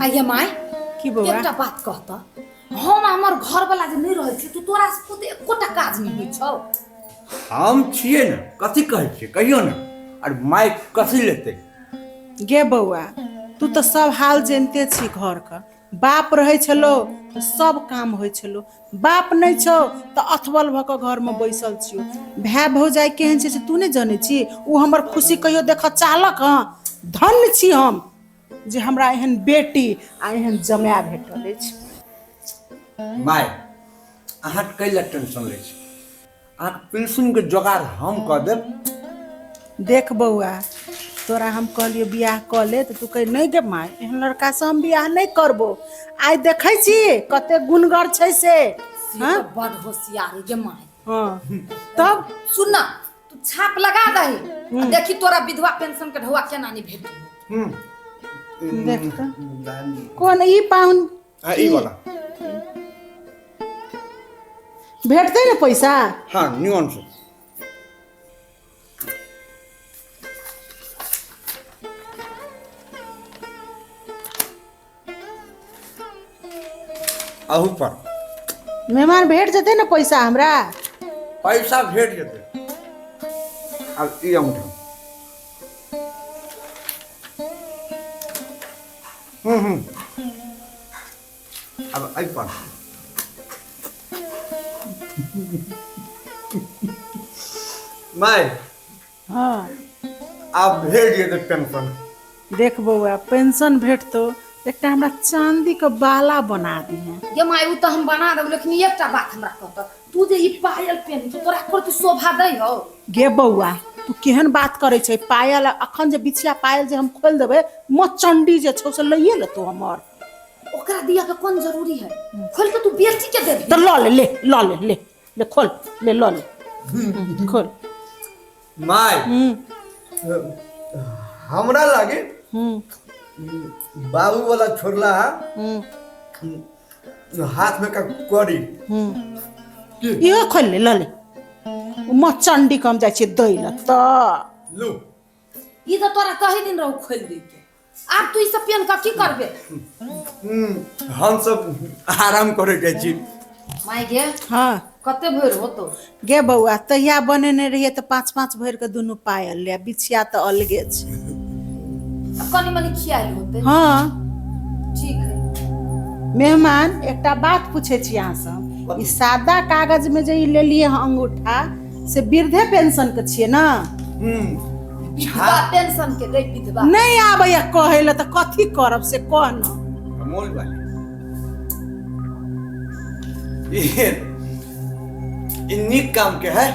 आइए माय। की बौआ? एकटा बात कहता, हम हमर घर वाला जे नहीं रहै छी तू तोरा से पुत एकोटा काज नहीं होइ छौ। हम छियै ने, कथी कहै छियै कहियो ने। आर my कथी लेतै? गे बौआ, तू तऽ सब हाल जानिते छी घरके। बाप रहै छलो तऽ सब काम होइ छलो, बाप नहि छौ तऽ अथबल भऽ कऽ घरमे बैसल छियौ। भाय भौजाइ केहन छै से तू नहि जनै छी? ओ हमर खुशी कहियो देखऽ चाहलक? हँ, धन्य छी हम जे हमरा एहन बेटी आ एहन जमाय भेटल अछि। माय, अहाँ कै लए टेंशन लै छी? अहाँके पेंशनके जोगाड़ हम कऽ देब। देख बौआ, तोरा हम कहलियौ बियाह कऽ ले तऽ तू कहि नहि गे माय, एहन लड़कासँ हम बियाह नहि करबो। आइ देखै छी कते गुणगर छै से। से हाँ? तऽ बड होशियार है गे माय। हाँ तब सुन ना, तू छाप लगा दही आ देखी तोरा विधवा पेंशन के ढौआ केना नहीं भेटू। देख तऽ कोन ई पाहुन? हाँ, ई वाला। भेटतै ने पैसा? हाँ, न्यून से। अहू पर मेहमान भेट जेतै ने पैसा हमरा? पैसा भेट जेतै। आब ई अंगूठा। हम्म हम्म आब एहि पर माय। हाँ। आब भेट जेतै पेंशन। देख बौआ, पेंशन भेटतौ एकटा हमरा चांदी के बाला बना दिहे। गे माय, उ तऽ हम बना देब, लेकिन एकटा बात हमरा कहत, तू जे ई पायल पेन तोरा कोई शोभा दै हो? गे बौआ, तू केहन बात करै छै? पायल अखन जे बिछिया पायल जे हम खोलि देबै, मचंडी जे छौ से लइए लेतौ हमर। ओकरा दिया के कोन जरूरी है? खोल के तू बेटी के दे। तऽ लऽ ले, ले लऽ ले, ले ले खोल ले, लऽ ले, खोल। माय, हमरा लागे बाबू वाला छोड़ला है हाथ में का करी। इहो खोल ले, लऽ ले। ओ मचंडी के हम जाइ छियै दै लए तऽ। लू। ई तऽ तोरा कही दिन रहू खोल दै के, आब तू ई सब पेन के की करबे? हम सब आराम करे जाइ छी। माय गे। हाँ। कते भरि होतो? गे बौआ, तहिया बनेने रहियै तऽ पाँच पाँच भरि के दुनू पायल ले, बिछिया तऽ अलगे छै। कनी मनी खियायल होते। हाँ। ठीक है। मेहमान, एकटा बात पूछे छी अहाँसँ, ई सादा कागज में जे ई लेलियै हँ अंगूठा, से वृद्धे पेंशन के छियै ने? विधवा पेंशन के गई, विधवा। नहि आबैया कहै लए तऽ कथी करब से कह न। अमोल भाई, ये ई नीक काम के है।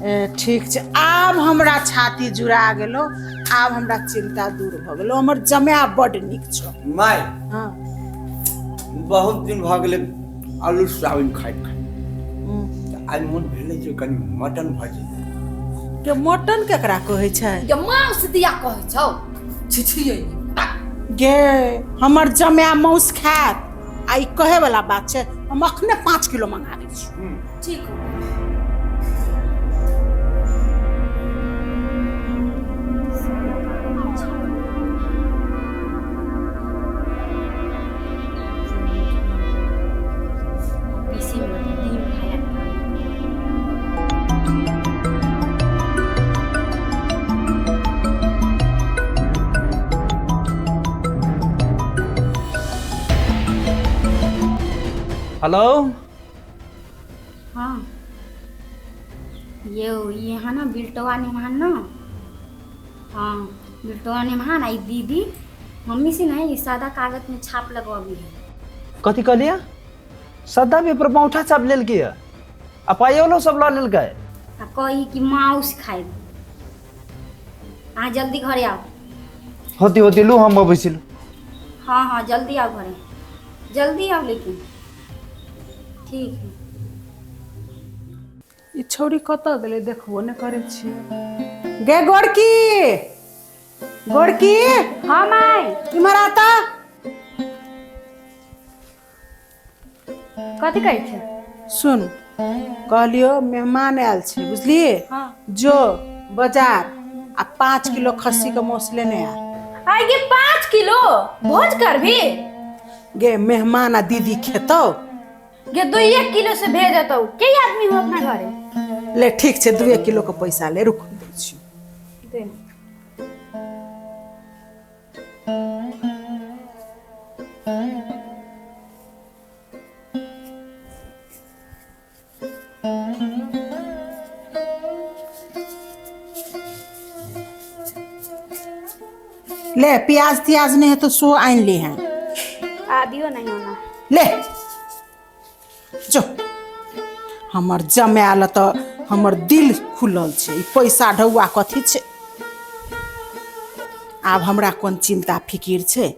ए, ठीक छै, आब हमरा छाती जुड़ा गेलो, आब हमरा चिंता दूर भऽ गेलो। हमर जमाय बड नीक छौ। माय। हाँ। बहुत दिन भऽ गेलै आलू सोयाबीन खाइत खाइत, तऽ आइ मोन भेलै जे कनि मटन भऽ जेतै। के मटन केकरा कहै छै? गे माउस दिया कहै छौ, छिछियै। गे, हमर जमाय माउस खायत आ ई कहै वाला बात छै? हम अखने 5 किलो मंगा दै छी। ठीक हो। पीसी में दिन खाया। हेलो। हाँ ये यहाँ ना बिल्टवा निमान ना। हाँ, बिल्टवा निमान आई दीदी मम्मी से ना ये सादा कागज में छाप लगवाबी है। कथी कहलियै? सादा पेपर पर औंठा छाप लेलकै आ पायोलो सब लऽ लेलकै। आ कही कि माउस खाइब, अहाँ जल्दी घरे आओ। होती होती, लू हम अबै छी। हाँ हाँ, जल्दी आओ घरे, जल्दी आओ लेकिन। ठीक है। ई छौड़ी कतऽ गेलै? देखबो नहि करै छियै। गे गोरकी, गोरकी। हाँ माय। इम्हर आता। कथी कहै छै? सुन, कहलियो मेहमान आयल छै, बुझलियै? हाँ। जो बाजार आ 5 किलो खस्सी के मांस लेने आ। आइ गे, 5 5 किलो भोज करभी? गे, मेहमान आ दीदी खेतौ। गे, 2 किलो से भेज देतौ। के आदमी हो अपना घरे? ले, ठीक छै, 2 किलो के पैसा ले, रुक, दै छी। दे। ले, प्याज त्याज नहीं है तो सो आनि ली हैं। आदियो नहीं होना। ले जो, हमर जमायल तऽ हमर दिल खुलल छै। ई पैसा ढौआ कथी छै? आब हमरा कोन चिंता फिकिर छै?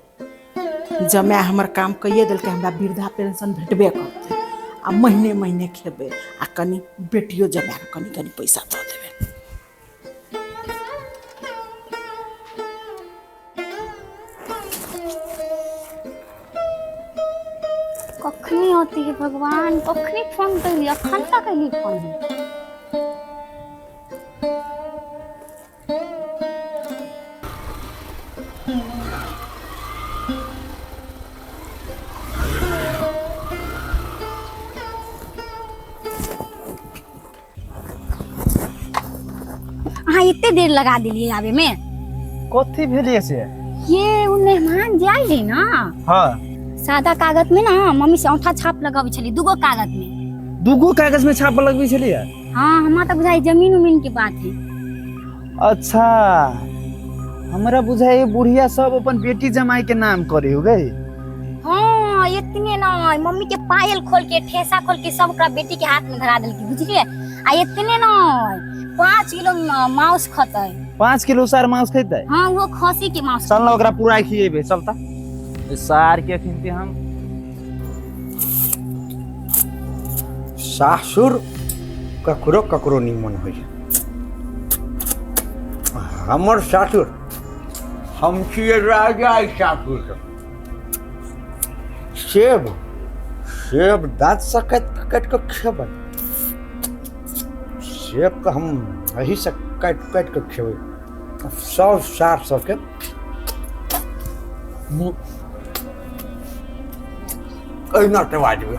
जमाय हमर काम कैये देलकै। हमरा वृद्धा पेंशन भेटबे करतै आ महीने महीने खेबै आ कनि बेटियो जमाके कनि कनि पैसा दऽ देबै। कखनी होती है भगवान? कखनी फोन कैली, अखन तक कैली फोन है। अहाँ एते देर लगा देलियै आबे में। कथी भेलियै से? ये उ मेहमान जे आयल रहे ना। हाँ। सादा कागज में ना मम्मी से औंठा छाप लगाबै छली दूगो कागज में। दूगो कागज में छाप लगबै छलियै? हाँ, हमरा तऽ बुझाइ जमीन उमीन के बात है। अच्छा, हमरा बुझाइ बुढ़िया सब अपन बेटी जमाई के नाम करे हो गई। हाँ, इतने ना मम्मी के पायल खोल के, ठेसा खोल के सब ओकरा बेटी के हाथ में धरा देलकी, बुझलियै? आ इतने ना 5 किलो मांस खतै। 5 किलो सार मांस खेतै? हाँ, वो खसी के मांस। चल ना, ओकरा पूरा खिएबे। चलता सार के अखन हम। सासुर ककरो ककरो निमन होइ छै। हमर सासुर, हम छियै राजा एहि सासुरके। सेब सेब दाँतसँ काटि काटि कऽ खेबै। सेबके हम एहिसँ काटि काटि कऽ खेबै। सब सार सबके मुँह एहिना टेबा देबै।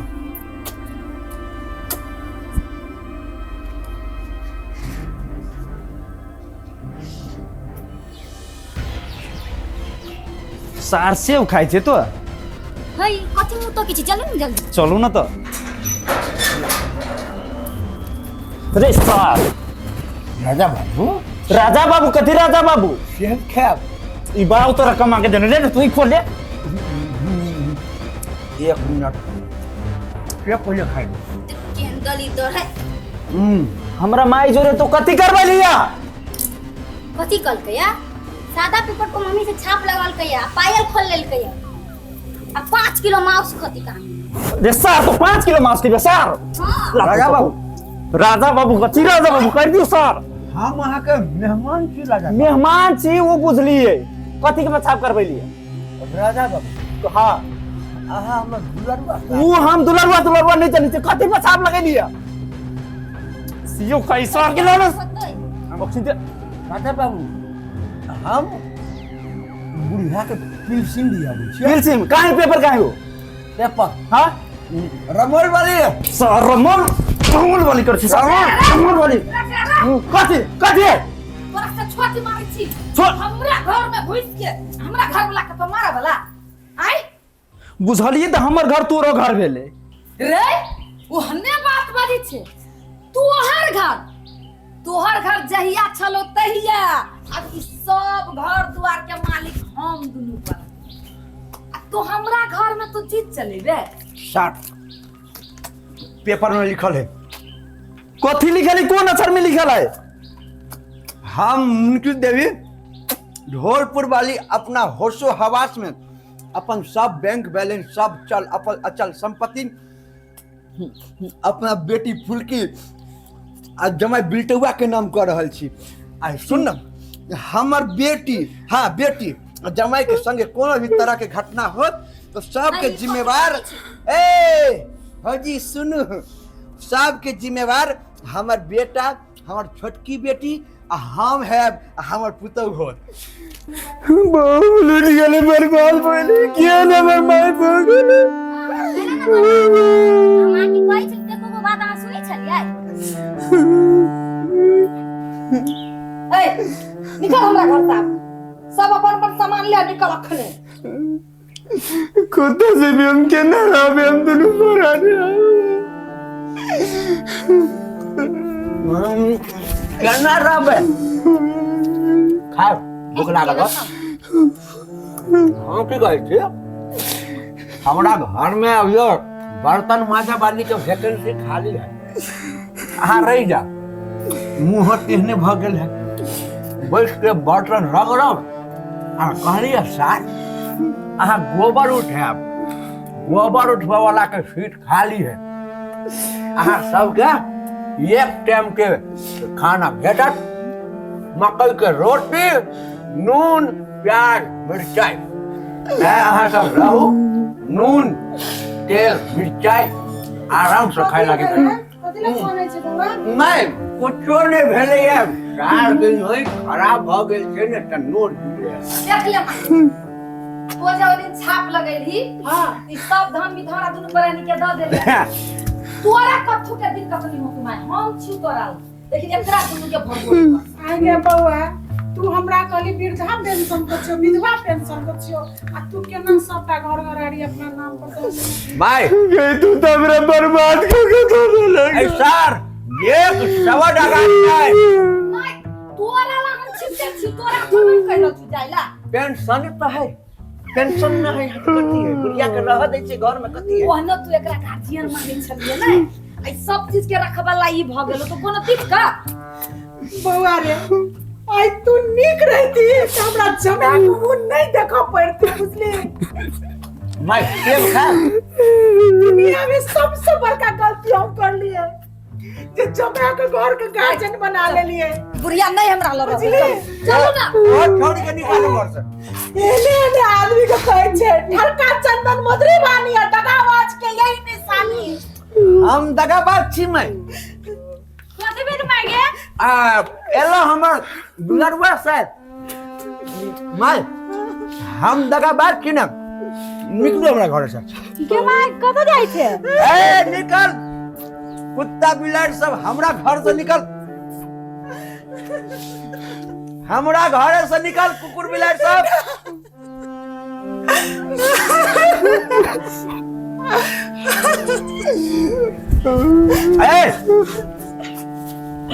सार सेब खाइ छै तो। है, कथी मुँह तोकै छी? चलू ने जल्दी। चलू न तऽ रे सार। राजा बाबू। राजा बाबू? कथी राजा बाबू? सेब खायब। ई बाबू तोरा कमा के देने। ले ने, तू ही खोल ले। एक मिनट, सेब पहिले खाइ। केहन दली दर है। हमरा माई जोरे तो कथी करबै लिया? कथी कहलकै या? सादा पेपर को मम्मी से छाप लगलकै या, पायल खोल लेलकै या आ 5 किलो मांस खती कहानी। रे सार, तो 5 किलो मांस खेबै सार? हाँ। राजा बाबू। राजा बाबू? कथी राजा बाबू? कर दियौ सार। हम अहाँके मेहमान छी राजा। मेहमान छी ओ बुझलियै। कथी के छाप करबै लिया? राजा बाबू। हाँ। अहाँ हमर दुलरुआ। ऊ हम दुलरुआ दुलरुआ नहीं जानी छै। कथी पर छाप लगेलिया? सियो कैसा के ना अखन। राजा बाबू, हम बुढ़िया के पिलसिन दियाबै छियै। पिलसिम काहे? पेपर काहे हो? पेपर। हाँ। रमोल वाली। सर, रमोल रमोल वाली कर छी सर, रमोल वाली। कथी कथी? तोरा से छोटी मारै छी। छोड़। हमरा घर में घुस के हमरा घर वाला के तो मारे वाला आय? बुझलियै तऽ हमर घर तोरो घर भेलै। रे, ओहने बात बाजै छै। तोहर घर, तोहर घर जहिया छलो तहिया। अब ई सब घर दुआर के मालिक हम दुनू पर आ तू हमरा घर में तू जीत चलेबे? 60 पेपर में लिखल है। कथी लिखल है? कोन अक्षर में लिखल है? हम मुनकी देवी ढोलपुर वाली अपना होशो हवास में अपन सब बैंक बैलेंस, सब चल अपन अचल संपत्ति अपना बेटी फुलकी आ जमाई बिलटुआ के नाम कऽ रहल छी। आ सुन न, हमर बेटी, हाँ, बेटी आ जमाई के संगे कोनो भी तरह के घटना होत तो सबके जिम्मेवार, ए हजी सुनू, सबके जिम्मेवार हमर बेटा, हमर छोटकी बेटी आ हम हैब आ हमर पुतहु होत। बहुत लूटि गेलै, बर्बाद भऽ गेलै। किया ने हमर माय भऽ गेलै। हम अहाँके कहै छली तऽ एको गो बात अहाँ सुनै छलियै? ए, निकल हमरा घर से आब। सब अपन अपन सामान ले निकल अखने। कतऽ जेबै हम, केना रहबै हम दुनू परानी? केना रहबै? खाउ, भूख लागल हो। हम की कहै छी, हमरा घरमे अभियो बर्तन माजे वाली के वैकेंसी खाली है। अहाँ रहि जाउ। मुँह तेहने भऽ गेल है, बैठ के बर्तन रगड़ब। आ कहलियै सार, अहाँ गोबर उठायब, गोबर उठबै वाला के सीट खाली है। अहाँ सबके एक टाइम के खाना भेटत, मकई के रोटी, नून, प्याज, मिरचाई। अहाँ सब रहू, नून, तेल, मिरचाई आराम से खाय लागे। कथी लए कानै छै बौआ? नहि, कुछो नहि भेलैया। सार दिन होइ खराब भऽ गेल छै ने, तऽ नोर गिरैया। देख ले माई, तो जे ओहि दिन छाप लगेलही, ई सब धान भी हमरा दुनू प्राणी के दऽ देले। तोरा कथू के दिक्कत नहीं होतौ माई, हम छी तोरा लग। लेकिन एकरा दुनू के भगोल कर। आइ गे बौआ, तू हमरा कहली वृद्धा पेंशन के छियौ, विधवा पेंशन के छियौ, आ तू केना सबटा घर घराड़ी अपना नाम पर दऽ देलही? माय गे, तू तऽ हमरा बर्बाद कऽ के दऽ देलक। ऐ सर, एक सवा डगा छै। माई, तोरा ला हम छिपते छी, तोरा थोड़े कहि रहल छी जाय ला। पेंशन तऽ है, पेंशन न है तऽ कथी है? बुढ़िया के रह दै छै घर में, कथी है? ओहनो तू एकरा गार्जियन मानै छलियै ने, एहि सब चीज के रखबला ई भऽ गेलो तऽ कोनो दिक्कत? बौआ रे, आइ तू नीक रहिती तऽ हमरा जमाय के मुँह नहि देखऽ पड़तै, बुझली? माय, सेब खा। दुनिया में सबसे बड़का गलती हम करलियै जे जमाय के घर के गार्जियन बना लेलियै। बुढ़िया नहि हमरा लग रहतै। बुझली? चलू ने। और छोड़ के निकालो घर से। एहने एहने आदमी के कहै छै ठरका चंदन मधुरी बानी आ दगाबाज के यही निशानी। हम दगाबाज छी मैं? कथी भेल माय गे? आ एलो हमर दुलरुआ साहब। माय, हम दगाबाज छी ने? निकलू हमरा घर से। गे माय, कतऽ जाइ छै? ए, निकल, कुत्ता बिलाड़ सब हमरा घर से निकल, हमरा घर से निकल, कुकुर बिलाड़ सब। ए,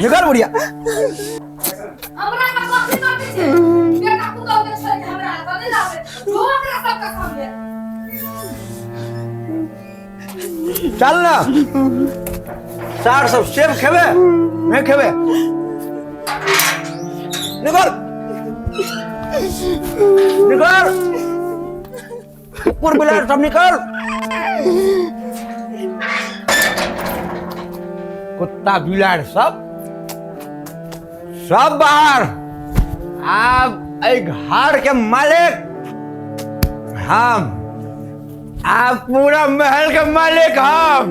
निकल बुढ़िया। हमरा के कथी करते छै? बेटा पुतहु के छोड़ि के हमरा लग नहि लाबै जो, ओकरा सबके संगे। चल ना सार सब, सेब खेबे नहीं खेबे? निकल, निकल, कुकुर बिलाड़ सब निकल, कुत्ता बिलाड़ सब, सब बाहर। आब एहि घर के मालिक हम, आब पूरा महल के मालिक हम।